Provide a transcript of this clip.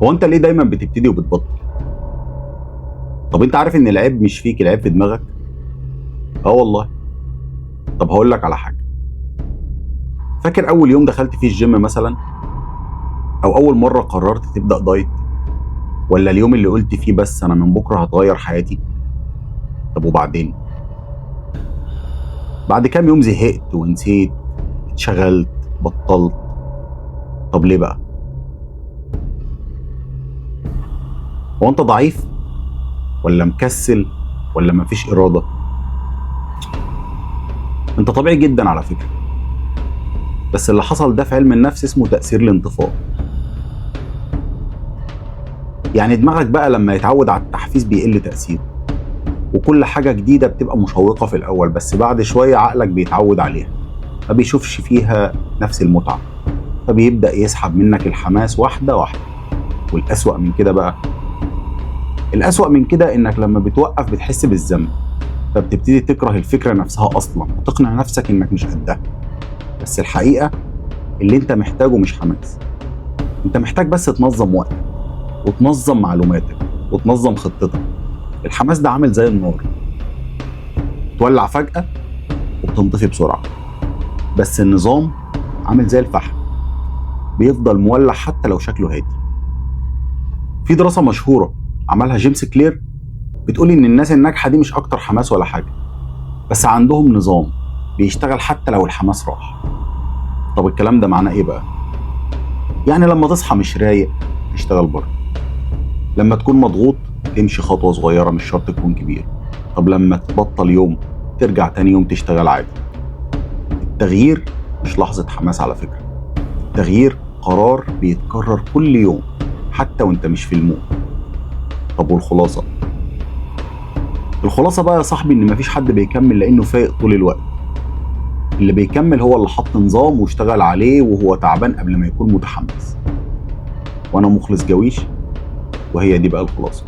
هو انت ليه دايما بتبتدي وبتبطل؟ طب انت عارف ان العيب مش فيك، العيب في دماغك؟ اه والله. طب هقول لك على حاجة. فاكر اول يوم دخلت فيه الجيم مثلا؟ او اول مرة قررت تبدا diet؟ ولا اليوم اللي قلت فيه بس انا من بكره هتغير حياتي؟ طب وبعدين؟ بعد كام يوم زهقت ونسيت، اتشغلت، بطلت. طب ليه بقى؟ هو انت ضعيف ولا مكسل ولا مفيش إرادة؟ انت طبيعي جدا على فكرة، بس اللي حصل ده في علم النفس اسمه تأثير الانطفاء. يعني دماغك بقى لما يتعود على التحفيز بيقل تأثيره، وكل حاجة جديدة بتبقى مشوقة في الأول، بس بعد شوية عقلك بيتعود عليها، ما بيشوفش فيها نفس المتعة، فبيبدأ يسحب منك الحماس واحدة واحدة. والأسوأ من كده بقى، الأسوأ من كده إنك لما بتوقف بتحس بالذنب، فبتبتدي تكره الفكرة نفسها أصلا وتقنع نفسك إنك مش قدها. بس الحقيقة اللي أنت محتاجه مش حماس، أنت محتاج بس تنظم وقتك وتنظم معلوماتك وتنظم خطتك. الحماس ده عامل زي النار، تولع فجأة وبتنطفي بسرعة، بس النظام عامل زي الفحم، بيفضل مولع حتى لو شكله هادي. في دراسة مشهورة عملها جيمس كلير بتقول إن الناس الناجحة دي مش أكتر حماس ولا حاجة، بس عندهم نظام بيشتغل حتى لو الحماس راح. طب الكلام ده معناه إيه بقى؟ يعني لما تصحى مش رايق تشتغل بره، لما تكون مضغوط تمشي خطوة صغيرة مش شرط تكون كبيرة، طب لما تبطل يوم ترجع تاني يوم تشتغل عادي. التغيير مش لحظة حماس على فكرة، التغيير قرار بيتكرر كل يوم حتى وانت مش في ال mood. طب والخلاصة؟ الخلاصة بقى يا صاحبي ان مفيش حد بيكمل لانه فايق طول الوقت، اللي بيكمل هو اللي حط نظام واشتغل عليه وهو تعبان قبل ما يكون متحمس. وانا مخلص جويش، وهي دي بقى الخلاصة.